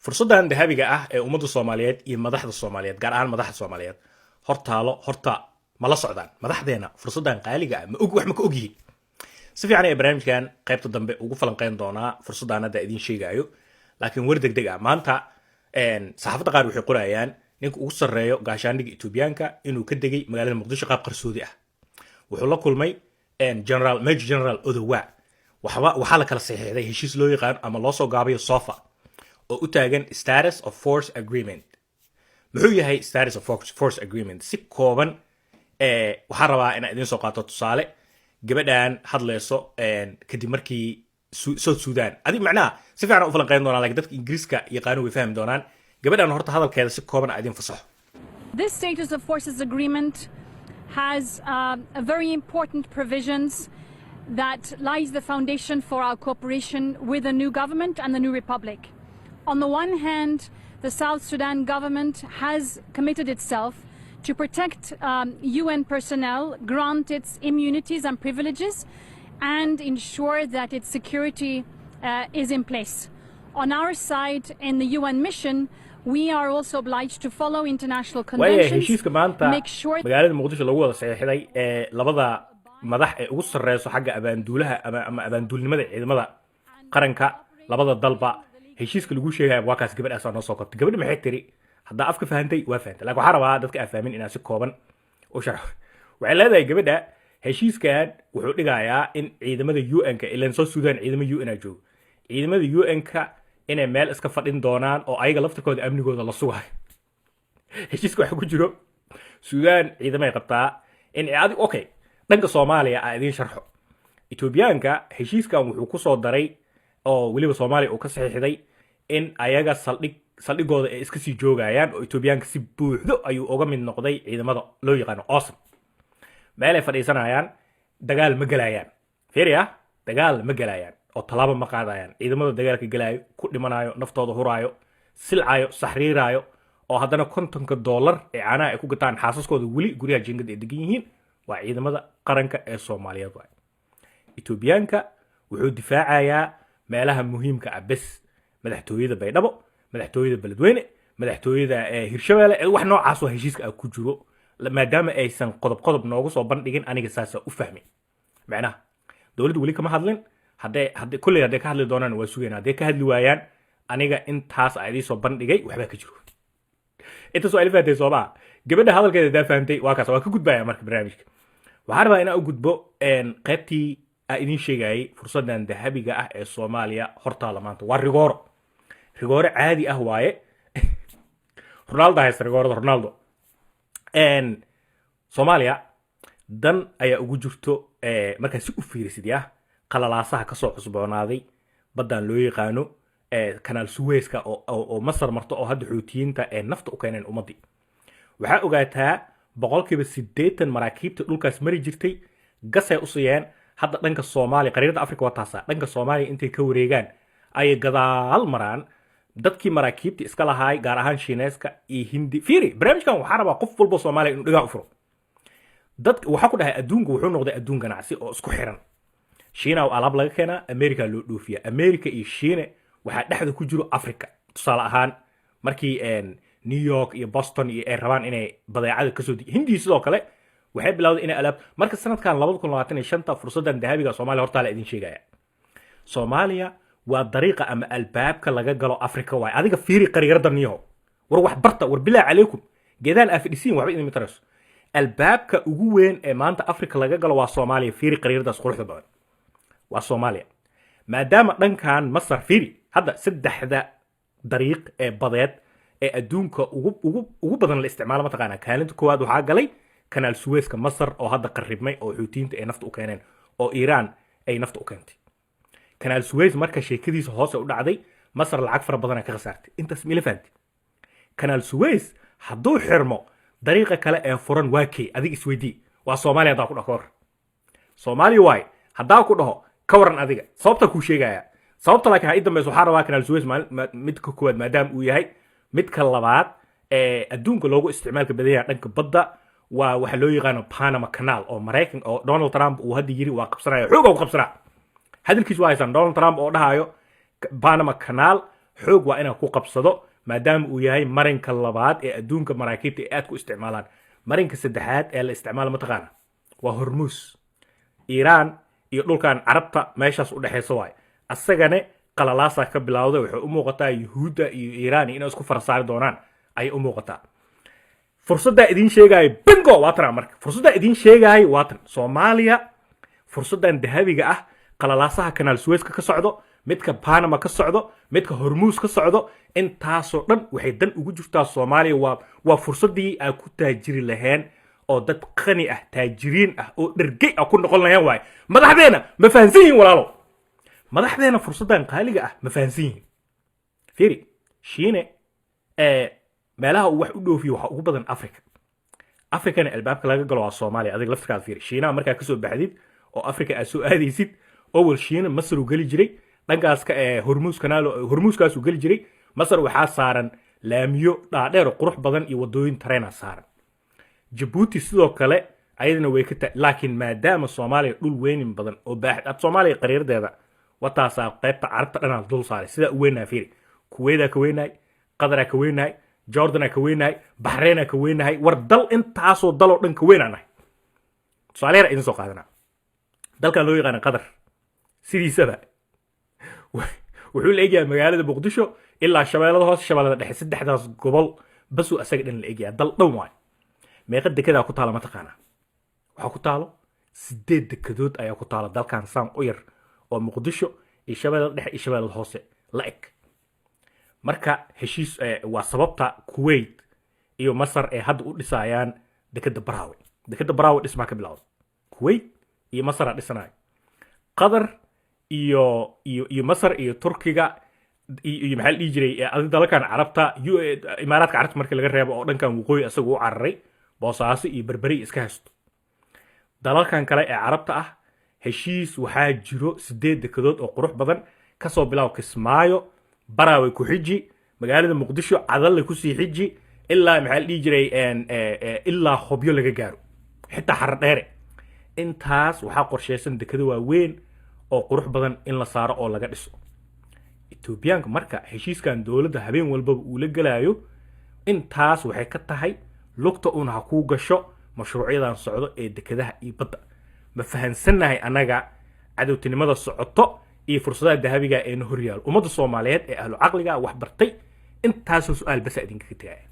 Fursaddan dahabiga ah ee ummadda Soomaaliyeed iyo madaxda Soomaaliyeed, gaar ahaan madaxda Soomaaliyeed, hortaalo, horta ma la socdaan madaxdeena fursaddan qaaliga ah? Ma og? Wax ma ka og yihiin? Si fiican ayaa barnaamijkan qaybta dambe ugu falanqeyn doonaa fursaddan hadda idiin sheegayo, laakiin war deg deg ah. Maanta saxaafadda qaar waxay qorayaan ninka ugu sarreeyo gaashaandhiga Etoobiyaanka inuu ka degay magaalada Muqdisho qaab qarsoodi ah. Wuxuu la kulmay General, Major General Odowa. Waxba waxaa la kala saxiixday heshiis loo yaqaano ama loo soo gaabayo SOFA, oo u taagan Status of Force Agreement. Muxuu yahay Status of Force Agreement? Si kooban waxaan rabaa inaan idiin soo qaato tusaale gabadhan hadleyso kadib markii South Sudan. Adig macnaha si fiican u falanqeyn doonaa, lakin dadka Ingiriiska yaqaano way fahmi doonaan. Gabadhan horta hadalkeeda si kooban aan idiin fasaxo. This Status of Forces Agreement has a very important provisions that lies the foundation for our cooperation with the new government and the new republic. On the one hand, the South Sudan government has committed itself to protect UN personnel, grant its immunities and privileges, and ensure that its security is in place. On our side, in the UN mission, we are also obliged to follow international Waaya, conventions, heshiiska maanta make sure magaalada Muqdisho lagu wada saxiixday ee labada madax ee ugu sarreyso xagga abaanduulaha ama abaanduulnimada ciidamada qaranka labada dalba, heshiiska lagu sheegaya waa kaas. Gabadhaasaa noo soo kortay. Gabadha maxay tiri? Haddaa afka fahantay, waa fahantay, laakiin waxaa rabaa dadka aan fahmin inaan si kooban u sharxo. Waxay leedahay gabadha, heshiiskan wuxuu dhigayaa in ciidamada UN-ka, ilan South Sudan ciidamo UN a joogo, ciidamada UN-ka inay meel iska fadhin doonaan oo ayaga laftirkooda amnigooda la sugayo. Heshiiska waxa ku jiro, Suudaan ciidamay qabtaa in adig. Okay, dhanka Soomaaliya aa idiin sharxo. Etoobiyaanka heshiiskan wuxuu kusoo daray, oo weliba Soomaaliya uu ka saxiixday, in ayaga saldhigooda ay iska sii joogayaan, oo Etoobiyaanka si buuxdo ayuu uga mid noqday ciidamada loo yaqaano AUSSOM. Meelay fadhiisanayaan, dagaal ma gelayaan. Fiiriya, dagaal ma gelayaan oo tallaabo ma qaadayaan. Ciidamada dagaalka gelaayo, ku dhimanayo, naftooda huraayo, silcayo, saxriiraayo, oo haddana $50 ee caanaha ay ku gataan xaasaskooda, weli guryaha jiingada ay degan yihiin, waa ciidamada qaranka ee Soomaaliyeed waay. Etoobiyaanka wuxuu difaacayaa meelaha muhiimka ah bes: madaxtooyada Baydhabo, madaxtooyada Beledweyne, madaxtooyada Hirshabeelle. Wax noocaas oo heshiiska ah ku jiro, maadaama aysan qodob qodob noogu soo bandhigin, aniga saasa u fahmay. Macnaha dowladdu weli kama hadlin. Hadday kolley hadday ka hadli doonaan, waa sugayna. Hadday ka hadli waayaan, aniga intaas a idiin soo bandhigay, waxbaa ka jiro. Intaas waa ila fahamtay, soo maa? Gabadha hadalkeeda hadaa fahamtay, waa kaas, waa ka gudbaya. Marka barnaamijka waxaan rabaa inaan u gudbo qaybtii aa idiin sheegayay, fursaddan dahabiga ah ee Soomaaliya hortaala maanta. Waa rigooro, rigooro caadi ah waaye. Ronaldo haysta rigoorada, Ronaldo. Soomaaliya dan ayaa ugu jirto markaad si u fiirisid yah qalalaasaha kasoo cusboonaaday baddan loo yaqaano Kanaal Suweyska oo Masar marto, oo hadda Xuutiyiinta ee nafta u keeneen ummaddii. Waxaa ogaataa 80% maraakiibta dhulkaas mari jirtay gasay u siiyeen. Hadda dhanka Soomaaliya, qariirada Africa waa taasa, dhanka Soomaaliya intay ka wareegaan ayay gadaal maraan. Dadkii maraakiibta iska lahaay, gaar ahaan Shiineeska iyo Hindi. Fiiri, barnaamijkan waxaa rabaa qof walbo Soomaaliya inuu dhigaa u furo. Dadka waxaa ku dhahay, adduunku wuxuu noqday adduun ganacsi oo isku xiran. Shiina oo alaab laga keenaa, America loo dhoofiya. America iyo Shiine waxaa dhexda ku jiro Africa. Tusaale ahaan, markii New York iyo Boston iyo ay rabaan inay badeecada kasoo, Hindiya sidoo kale waxay bilowday inay alaab. Marka sanadkan 2025 fursaddan dahabiga Soomaaliya hortaa la idin sheegaya. Soomaaliya waa dariiqa ama albaabka laga galo Africa waay. Adiga fiiri qariirada niyaho. War wax barta, war bilaa calaykum, geedaan aa fadhisiin waxba idin tarayso. Albaabka ugu weyn ee maanta Africa laga galo waa Soomaaliya. Fiiri qariiradaas quruxda badan, waa Soomaaliya. Maadaama dhankan Masar, fiiri hadda, saddexda dariiq ee badeed ee adduunka ugu badan la isticmaalo, mataqaanaa, kaalinta koowaad waxaa galay Kanaal Suweyska Masar, oo hadda qarribmay, oo Xuutiyiinta ay nafta u keeneen, oo Iiraan ay nafta u keentay. Kanaal Suweys marka sheekadiisa hoose u dhacday, Masar lacag fara badana ka khasaartay. Intaas mila fahanti? Kanaal Suweys hadduu xirmo, dariiqa kale ee furan waa kee? Adiga isweydii. Waa Soomaaliya. Haddaa ku dhaho ka waran, Soomaaliya waaye haddaa ku dhaho ka waran adiga? Sababta kuu sheegaya sababta, laakiin ha ii dambeyso. Waxaa rabaa Kanaal Suweys midka koowaad maadaama uu yahay, midka labaad ee adduunka loogu isticmaalka badan yahay dhanka badda waa waxa loo yaqaano Panama Canal, oo Maraykan oo Donald Trump uu hadda yiri waa qabsanaya, xooga u qabsanaa. Hadalkiis waa haysaan, Donald Trump oo dhahayo Panama Canal Xoog waa inaan ku qabsado, maadaama uu yahay marinka labaad ee adduunka maraakiibta ay aad ku isticmaalaan. Marinka saddexaad ee la isticmaalo, mataqaana, waa Hormuus. Iiraan iyo dhulkan Carabta meeshaas u dhexaysa waaye. Asagane qalalaasaa ka bilowday. Waxay u muuqataa Yuhuudda iyo Iiraan inay isku farasaari doonaan ayay u muuqataa. Fursaddaa idiin sheegaayo, bingo, waa tanaa. Marka fursaddaa idiin sheegaayo waa tan. Soomaaliya fursaddan dahabiga ah, qalalaasaha Kanaal Suweyska ka socdo, midka Panama ka socdo, midka Hormuus ka socdo, intaasoo dhan waxay dan ugu jirtaa Soomaaliya. Waa fursaddii aa ku taajiri laheen oo dad qani ah, taajiriin ah oo dhergey ah ku noqon laheen waaye. Madaxdeena ma fahansan yihin, walaalo? Madaxdeena fursaddan qaaliga ah ma fahansan yihin? Fiiri, Shiine ee meelaha uu wax u dhoofiyo waxaa ugu badan Africa. Africana albaabka laga galo waa Soomaaliya. Adiga laftirkaada fiiri, Shiinaha markaa kasoo baxdid oo Africa aad soo aadaysid, owel Shiina Masar uu geli jiray, dhankaas ka ee Hormuus kanaal, Hormuuskaasuu geli jiray. Masar waxaa saaran laamiyo dhaadheer oo qurux badan iyo wadooyin tareena saaran. Jabuuti sidoo kale ayadana way ka ta, laakiin maadaama Soomaaliya dhul weynin badan oo baaxad ad, Soomaaliya qariiradeeda wataasaa, qaybta Carabta dhanaa dul saaray. Sidaa u weynaha fiiri: Kuweydaa ka weynahay, Qadaraa ka weynahay, Jordanaa ka weynahay, Baxreynaa ka weynahay. War dal intaasoo daloo dhan ka weynaa nahay. Tusaale yar idin soo qaadanaa: dalkan loo yaqaana Qatar sidiisaba wuxuu la egyahay magaalada Muqdisho ilaa Shabeellada Hoose, Shabeellada Dhexe, saddexdaas gobol basuu asaga dhan la egyahay. Dal dhan waayo. Meeqa dekedaa ku taala, mataqaanaa? Waxaa ku taalo sideed dekedood ayaa ku taala dalkan saan u yar oo Muqdisho iyo Shabeellada Dhexe iyo Shabeellada Hoose la eg. Marka heshiis waa sababta Kuwait iyo Masar ay hadda u dhisayaan dekeda Baraawe. Dekeda Baraawe dhismaa ka bilowda, Kuwait iyo Masaraa dhisanayo. Qatar iyo Masar iyo Turkiga iyo maxaa la dhihi jiray, adi dalalkan Carabta, Imaaraadka Carabta markii laga reebo oo dhankan waqooyi isagu u cararay, Boosaaso iyo Berberi iska haysto, dalalkan kale ee Carabta ah heshiis waxaa jiro sideed dekedood oo qurux badan. Kasoo bilaab Kismaayo, Baraawe ku xiji, magaalada Muqdisho, Cadalle kusii xiji, ilaa maxaa la dhihi jiray, ilaa Hobyo laga gaaro, xitaa Xaradheere. Intaas waxaa qorshaysan dekado waaweyn oo qurux badan in la saaro oo laga dhiso Etoobiyaanka. Marka heshiiskan dowladda habeen walbaba uu la gelaayo, intaas waxay ka tahay lugta uun ha kuu gasho mashruucyadan socdo ee dekedaha iyo badda. Ma fahansannahay annaga cadowtinimada socoto iyo fursadaha dahabiga ee na horyaalo? Ummadda Soomaaliyeed ee ahlu caqliga wax bartay, intaasoo su-aal basa idinkaga tegaya.